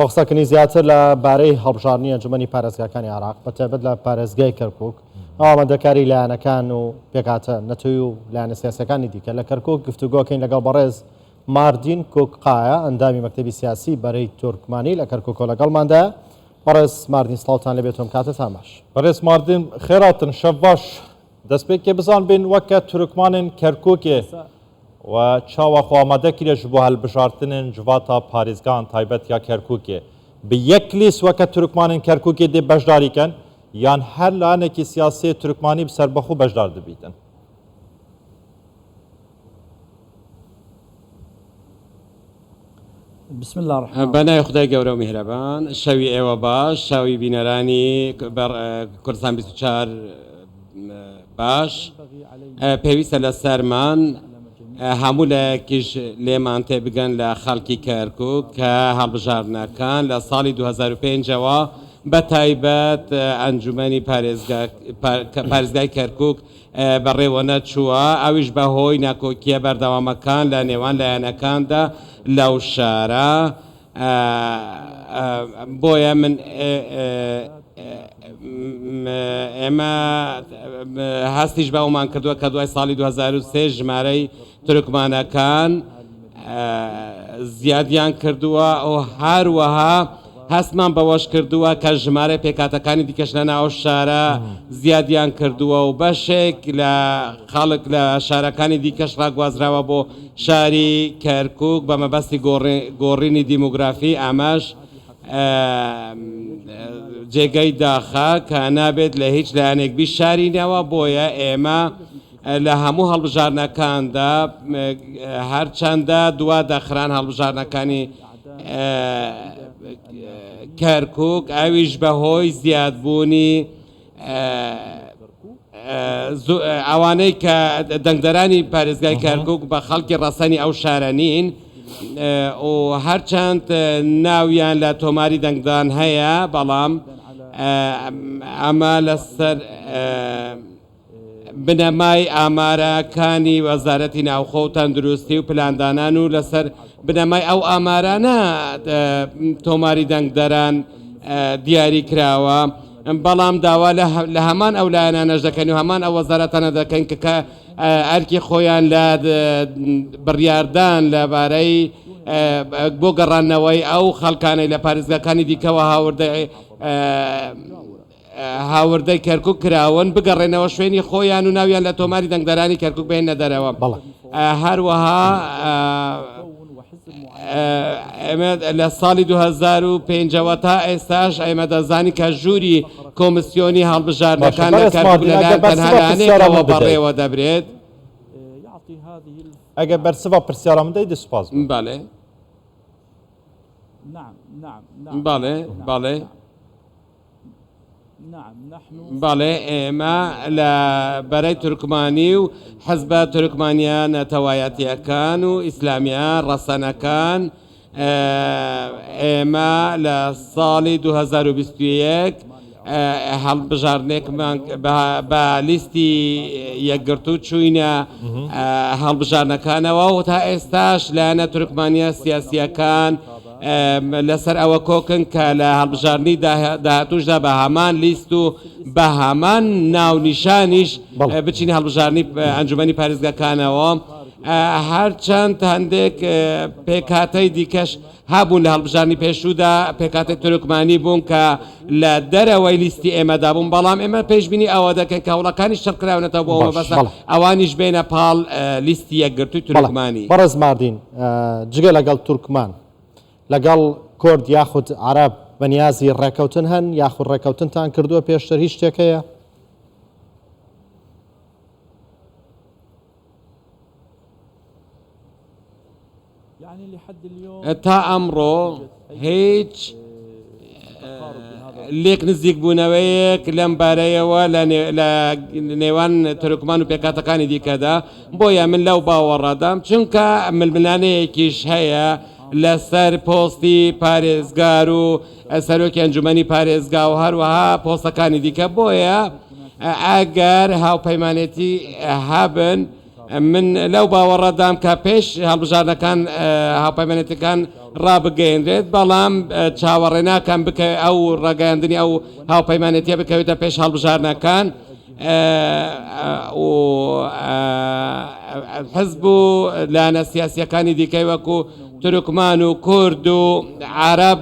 بۆ قسەکردنی زیاتر لە بارەی هەڵبژاردنی ئەنجومەنی پارێزگاکانی عێراق بە تایبەت لە پارێزگای کەرکک ئامادەکاری لایەنەکان و پێکهاتە نەتەوی و لایەنە سیاسەکانی دیکە لە کەرکک گفتوگۆکەین لەگەڵ بەڕێز ماردین کوکقایە ئەندامی مەکتەبی سیاسی بەرەی تورکمانی لە کەرکک لەگەڵماندایە. بەڕێز ماردین سڵاوتان لێبێت و کاتتان باش. بەڕێز ماردین خێراتن شەv باش. دەستپێکێ بزان بین وەکە تورکمانên Kerkûkê و çawa xwe amade kiriye ji bo hilbijartinên civata parêzgehan taybet ya Kerkûkê. Bi yek lîst weke Turkmanên Kerkûkê dê beşdarî kin yan her layenekî siyasî Turkmanî bi serbixwe beşdar dibîtin? بە ناوی خودای گەورە و میهرەبان، شەوی ئێوە باش، شەوی بینەرانی کوردستان 24 باش. پێویستە لە سەرمان هەموو لایەکیش لێمان تێبگەن لە خەڵکی کەرکوک کە هەڵبژاردنەکان لە ساڵی 2005ەوە بە تایبەت ئەنجومەنی پارێزگای کەرکوک بەڕێوەنەچووە، ئەویش بەهۆی ناکۆکییە بەردەوامەکان لە نێوان لایەنەکاندا لەو شارە، بۆیە من ئێمە هەستیش بەوەمان کردووە کە دوای ساڵی 2003 ژمارەی تورکمانەکان زیادیان کردووە و هەروەها هەستمان بەوەش کردووە کە ژمارەی پێکهاتەکانی دیکەش لە ناو شارە زیادیان کردووە و بەشێک لە خەڵک لە شارەکانی دیکەش ڕاگوازراوە بۆ شاری کەرکوک بە مەبەستی گۆڕینی دیمۆگرافی، ئەمەش جێگەی داخە کە نابێت لە هیچ لایەنێک بیشارینەوە، بۆیە ئێمە لە هەموو هەڵبژاردنەکاندا هەرچەندە دوا دەخران هەڵبژاردنەکانی کەرکوک ئەویش بەهۆی زیادبوونی ئەوانەی کە دەنگدەرانی پارێزگای کەرکوک بە خەڵکی ڕەسەنی ئەو شارە نین و هەرچەند ناویان لە تۆماری دەنگدان هەیە بەڵام ئەمە لەسەر بنەمای ئامارەکانی وەزارەتی ناوخۆ و تەندروستی و پلاندانان و لەسەر بنەمای ئەو ئامارانە تۆماری دەنگدەران دیاری کراوە، بەڵام داوا لە هەمان ئەو لایەنانەش دەکەین و هەمان ئەو وەزارەتانە دەکەین کە ئەرکی خۆیان لە بڕیاردان لەبارەی بۆ گەڕاندنەوەی ئەو خەڵکانەی لە پارێزگاکانی دیکەوە هاوردەی هاوردەی کەرکوک کراون بگەڕێنەوە شوێنی خۆیان و ناویان لە تۆماری دەنگدەرانی کەرکوک بهێننە دەرەوە. هەروەها ئێمە لە ساڵی 2005ەوە تا ئێستاش ئێمە دەزانین کە ژووری کۆمسیۆنی هەڵبژاردنەکان لە کەرکوک لەلایەن تەنها لایەنێکەوە بەڕێوە دەبرێت. ئەگەر بەرسڤا پرسیارا من دەی سوپاس بم. بەڵێ. بەڵێ بەڵێ. بەڵێ ئێمە لە بەرەی تورکمانی و حزبە تورکمانیە نەتەوایەتیەکان و ئیسلامیە ڕەسەنەکان ئێمە لە ساڵی 2021 هەڵبژاردنێکمان بە لیستی یەکگرتوو چووینە هەڵبژاردنەکانەوە و تا ئێستاش لایەنە تورکمانیە سیاسیەکان لەسەر ئەوە کۆکن کە لە هەڵبژاردنی داهاتووشدا بە هەمان لیست و بە هەمان ناونیشانیش بچین هەڵبژاردنی ئەنجومەنی پارێزگاکانەوە. هەرچەند هەندێک پێکهاتەی دیکەش هەبوون لە هەڵبژاردنی پێشوودا پێکهاتەی تورکمانی بوون کە لە دەرەوەی لیستی ئێمەدا بوون، بەڵام ئێمە پێشبینی ئەوە دەکەین کە هەوڵەکانیش چڕکراونەتەوە بۆ ئەو مەبەستە ئەوانیش بێنە پاڵ لیستی یەکگرتووی تورکمانی. بەڕێز ماردین، جگە لەگەڵ تورکمان، لەگەڵ کورد یاخود عەرەب بەنیازی ڕێکەوتن هەن یاخود ڕێکەوتنتان کردووە پێشتر هیچ شتێک هەیە؟ تا ئەمڕۆ هیچ لێک نزیکبوونەوەیەک لەم بارەیەوە لە نێوان تورکمان و پێکهاتەکانی دیکەدا، بۆیە من لەو باوەڕەدام چونکە ململانێیەکیش هەیە لەسەر پۆستی پارێزگار و سەرۆکی ئەنجومەنی پارێزگا و هەروەها پۆستەکانی دیکە، بۆیە ئەگەر هاوپەیمانێتی هەبن من لەو باوەڕەدام کە پێش هەڵبژاردنەکان هاوپەیمانێتیەکان ڕابگەیەنرێت، بەڵام چاوەڕێ ناکەم ئەو ڕاگەیاندنی ئەو هاوپەیمانێتیە بکەوێتە پێش هەڵبژاردنەکان و حزب و لایەنە سیاسیەکانی دیکەی وەکو تورکمان و کورد و عەرەب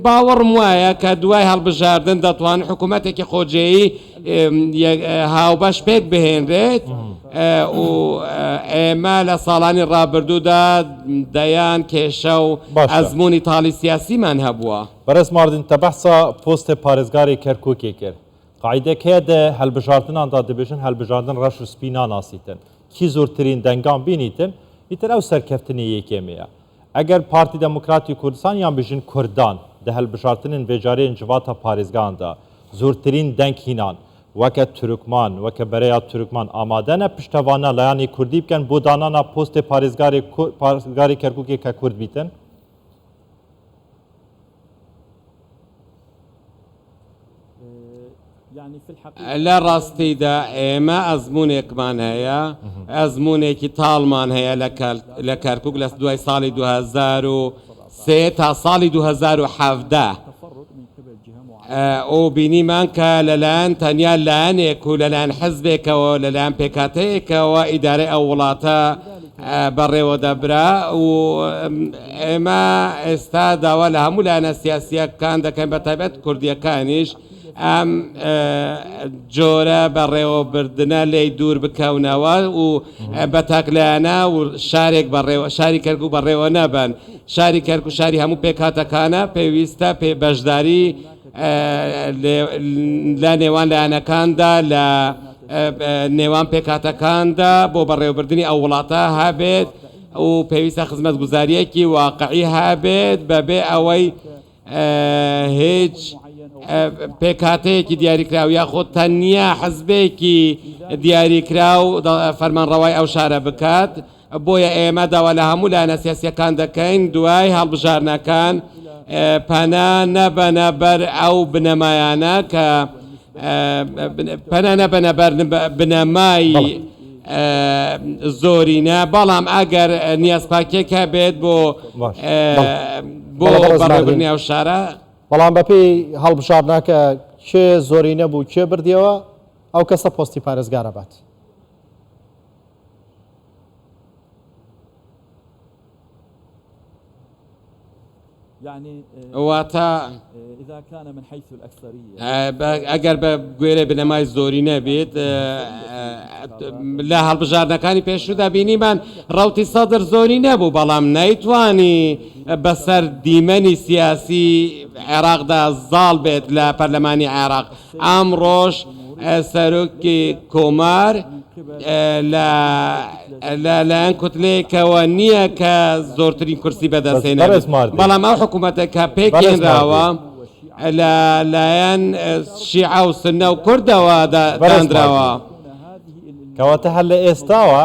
باوەڕم وایە کە دوای هەڵبژاردن دەتوان حکوومەتێکی خۆجێیی هاوبەش پێک بهێنرێت و ئێمە لە ساڵانی ڕابردوودا دەیان کێشە و ئەزمموی تاڵی سیاسیمان هەبووە. بەڕێز ماردین تە بەحسا پۆستێ پارێزگارێ کەرکوکێ کرد. قاعیدەک هەیە دە هەلبژاردنان دا دبێژن هەلبژاردن ڕەش و سپی ناناسیتن. کی زۆرترین دەنگان بینیتن ئیتر ئەو سەرکەفتنێ یەکێمێیە. ئەگەر پارتی دێموکراتی کوردستان یان بژین کوردان دە هەلبژارتنێن ڤێجارێن جڤاتا پارێزگان دا زۆرترین دەنگ هینان وەکە تورکمان وەکە بەرەیا تورکمان ئامادە نە پشتەڤانا لایانی کوردی بکەن بۆ دانانا پۆستێ پارێزگارێ پارێزگارێ کەرکوکێ کە کورد بیتن؟ لە ڕاستیدا ئێمە ئەزموونێکمان هەیە، ئەزموونێکی تاڵمان هەیە لە کەرکوک لە دوای ساڵی 2003 تا ساڵی 2017 و بینیمان کە لەلایەن تەنیا لایەنێک و لەلایەن حزبێکەوە لەلایەن پێکهاتەیەکەوە ئیدارەی ئەو وڵاتە بەڕێوە دەبرا و ئێمە ئێستا داوا لە هەموو لایەنە سیاسییەکان دەکەین بە تایبەت کوردییەکانیش ئەم جۆرە بەڕێوەبردنە لێی دوور بکەونەوە و بە تاکلایەنە و شارێک بەڕێوە شاری کەرکوک بەڕێوە نەبەن. شاری کەرکوک شاری هەموو پێکهاتەکانە، پێویستە پێ بەشداری لە نێوان لایەنەکاندا لە نێوان پێکهاتەکاندا بۆ بەڕێوەبردنی ئەو وڵاتە هەبێت و پێویستە خزمەتگوزارییەکی واقعی هەبێت بەبێ ئەوەی هیچ پێکهاتەیەکی دیاریکراو یاخود تەنیا حزبێکی دیاریکراو فەرمانڕەوای ئەو شارە بکات، بۆیە ئێمە داوا لە هەموو لایەنە سیاسییەکان دەکەین دوای هەڵبژاردنەکان پەنا نەبەنە بەر ئەو بنەمایانە کە پەنا نەبەنە بەر بنەمای زۆرینە، بەڵام ئەگەر نیازپاکییەک هەبێت بۆ بۆ بەڕێوەبردنی ئەو شارە. بەڵام بەپێی هەڵبژاردنەکە کێ زۆرینە بوو کێ بردیەوە ئەو کەسە پۆستی پارێزگار ئەبات. واتە ئەگەر بە گوێرەی بنەمای زۆرینە بێت لە هەڵبژاردنەکانی پێشوودا بینیمان ڕەوتی سەدر زۆری نەبوو بەڵام نەیتوانی بەسەر دیمەنی سیاسی عێراقدا زاڵ بێت لە پەرلەمانی عێراق ئەمڕۆش سەرۆکی کۆمار لە لەلایەن کوتلەیەکەوە نییە کە زۆرترین کورسی بەدەستهێنابێت، بەڵام ئەو حکوومەتە کە پێکهێنراوە لە لایەن شیعە و سوننە و کوردەوە دانراوە. کەواتە هەر لە ئێستاوە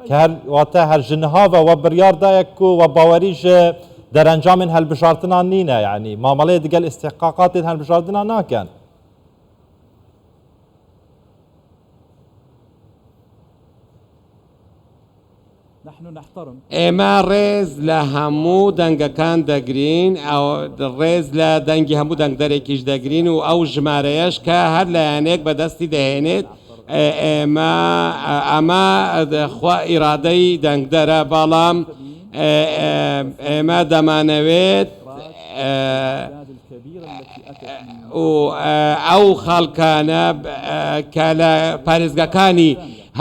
کە هەر واتە هەر ژ نهاڤە وە بڕیار دایە کو وە باوەری ژ دەرەنجامێن هەلبژارتنان نینە یەعنی مامەڵەێ دگەل ئیستیحقاقاتێن هەلبژاردنا ناکەن. ئێمە ڕێز لە هەموو دەنگەکان دەگرین، ڕێز لە دەنگی هەموو دەنگدەرێکیش دەگرین و ئەو ژمارەیەش کە هەر لایەنێک بەدەستی دەهێنێت، ئێمە ئەمە خوا ئیرادەی دەنگدەرە، بەڵام ئێمە دەمانەوێت و ئەو خەڵکانە کە لە پارێزگاکانی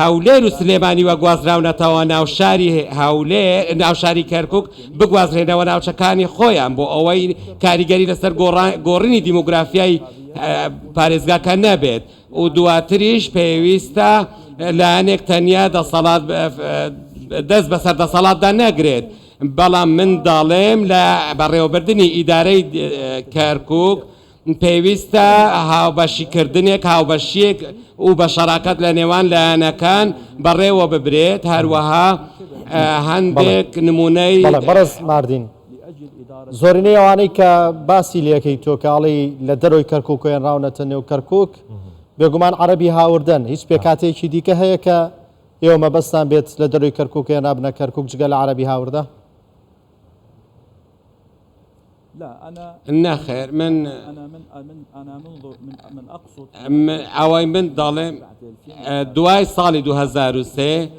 هەولێر و سلێمانیوە گوازراونەتەوە ناو شاری هەولێر ناو شاری کەرکوک بگوازرێنەوە ناوچەکانی خۆیان بۆ ئەوەی کاریگەری لەسەر گۆڕینی دیمۆگرافیای پارێزگاکە نەبێت و دواتریش پێویستە لایەنێک تەنیا دەسەڵات دەست بەسەر دەسەڵاتدا نەگرێت بەڵام من دەڵێم لە بەڕێوەبردنی ئیدارەی کەرکوک پێویستە هاوبەشیکردنێک، هاوبەشییەک و بە شەراکەت لە نێوان لایەنەکان بەڕێوە ببرێت، هەروەها هەندێک نموونەی. بەڵێ بەڕێز ماردین، زۆرینەی ئەوانەی کە باسی لێکەی تۆ کە ئەڵێی لە دەرەوەی کەرکوک هێنراونەتە نێو کەرکوک، بێگومان عەرەبی هاوردەن، هیچ پێکهاتەیەکی دیکە هەیە کە ئێوە مەبەستتان بێت لە دەرەوەی کەرکوک هێنرابنە کەرکوک جگە لە عەرەبی هاوردە؟ نەخێر من ئەوەی من دەڵێم دوای ساڵی 2003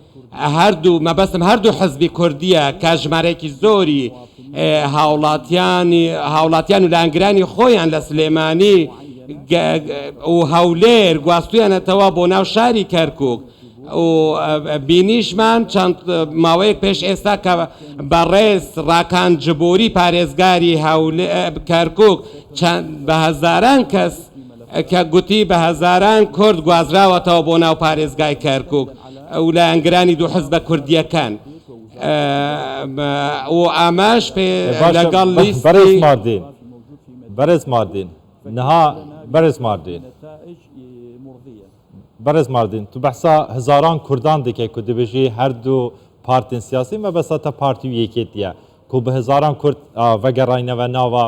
هەردوو مەبەستم هەردوو حزبی کوردیە کە ژمارەیەکی زۆری هاوڵاتیانی هاوڵاتیان و لایەنگرانی خۆیان لە سلێمانی و هەولێر گواستویانەتەوە بۆ ناو شاری کەرکک و بینیشمان چەند ماوەیەک پێش ئێستا کە بەڕێز ڕاکان جبوری پارێزگاری کەرکک چەند بە هەزاران کەس کە گوتی بە هەزاران کورد گوازراوەتەوە بۆ ناو پارێزگای کەرکک و لایەنگرانی دوو حزبە کوردییەکان و ئەمەش لەگەڵ لیستی بەڕێز ماردین بەڕێز ماردین نها بەڕێز ماردین بەڕێز ماردین تو بەحسا هەزاران کوردان دەکەی کو دبێژی هەردوو پارتین سیاسی مەبەستا تە پارتی و یەکێتیە کو بە هەزاران کورد ڤەگەڕاینەوە ناوە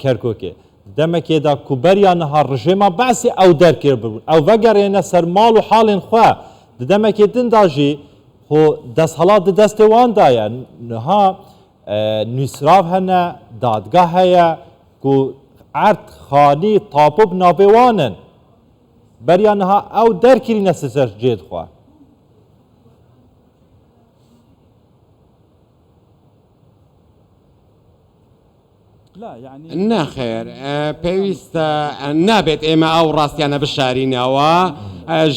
کەرکوکێ دەمەکێدا کو بەریا نها ڕژێما بەعسی ئەو دەرکرد ببوون ئەو ڤەگەڕێنە سەر ماڵ و حاڵێن خوە دەمەکێ دندا ژی خۆ دەسهەڵات د دەستێ واندایە نها نویسراو هەنە دادگا هەیە کو عەرد خانی تاپۆ بناوێ وانن بەریا نها ئەو دەرکرینە سەر جێد خوە. نەخێر پێویستە نابێت ئێمە ئەو ڕاستیانە بشارینەوە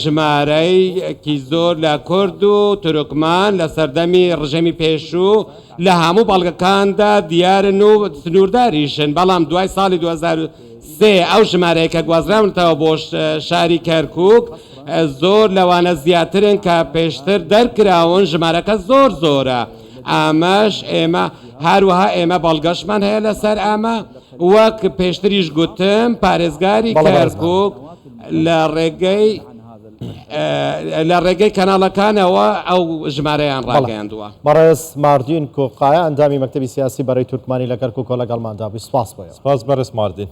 ژمارەیەکی زۆر لە کورد و تورکمان لە سەردەمی ڕژێمی پێشوو لە هەموو بەڵگەکاندا دیارن و سنوورداریشن بەڵام دوای ساڵی 2003 ئەو ژمارەیە کە گوازراونەتەوە بۆ شاری کەرکوک زۆر لەوانە زیاترن کە پێشتر دەرکراون ژمارەکە زۆر زۆرە. ئەمەش ئێمە هەروەها ئێمە بەڵگەشمان هەیە لەسەر ئەمە وەک پێشتریش گوتم پارێزگاری کەرکک لە ڕێگەی لە ڕێگەی کەناڵەکانەوە ئەو ژمارەیان ڕاگەیاندووە. بەڕێز ماردین کۆقایە ئەندامی مەکتەبی سیاسی بەرەی تورکمانی لە کەرکوکەوە لەگەڵماندا بووی سپاس بۆ ئێوە. سپاس بەڕێز ماردین.